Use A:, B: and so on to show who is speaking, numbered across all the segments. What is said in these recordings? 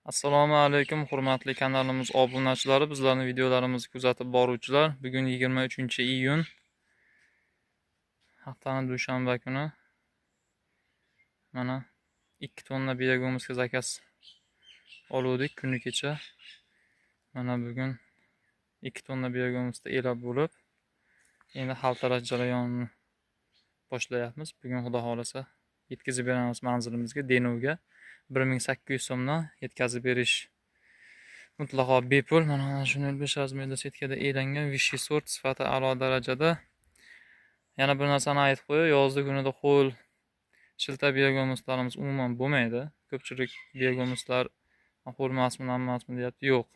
A: Assalomu alaykum, hurmatli kanalimiz obunachilari, bizlarning videolarimizni kuzatib boruvchilar. Bugun 23-iyun, haftaning dushanba kuni. Mana 2 tonna biogumusga zakaz oluvdik kuni kecha. Mana bugun 2 tonna biogumusda elab bo'lib, endi xaltalash jarayonini boshlayapmiz. Bugun Xudo xolasa yetkazib beramiz manzilimizga, Denovga. 1800 so'mdan yetkazib berish mutlaqo bepul. Mana shu 05 razmerda setkada elangan Vichy sort, sifati a'lo darajada. Yana bir narsani aytib qo'yay, yozda kunida ho'l shilta biogumuslarimiz umuman bo'lmaydi. Ko'pchilik biogumuslar ho'l emasmi, nam emasmi deyapti. Yo'q.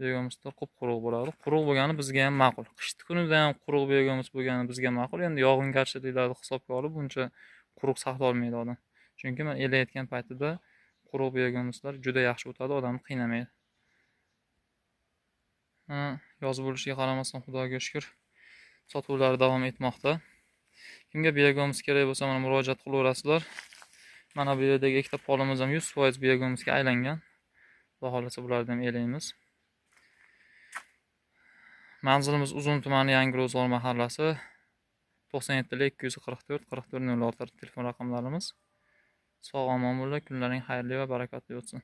A: Biogumuslar qup-quruq bo'ladi. Quruq bo'lgani bizga ham ma'qul. Qishda kunida ham quruq biogumus bo'lgani bizga ma'qul. Endi yog'ingarchiliklarni hisobga olib buncha quruq saqla olmaydi odam. Chunki men elayotgan paytida quruq biogumuslar juda yaxshi o'tadi, odamni qiynamaydi. Yoz bo'lishiga qaramasdan Xudoga shukr, sotuvlar davom etmoqda. Kimga biogumus kerak bo'lsa, mana murojaat qilaverasizlar. Mana bu yerdagi ikkita polimiz ham 100% biogumusga aylangan. Xudo xolasa bularni ham elaymiz. Manzilimiz Uzun tumani, Yangi Ro'zg'or mahallasi, 97 244 44 06 telefon raqamlarimiz. Sog' omon bo'linglar, kunlaring xayrli va barakotli o'tsin.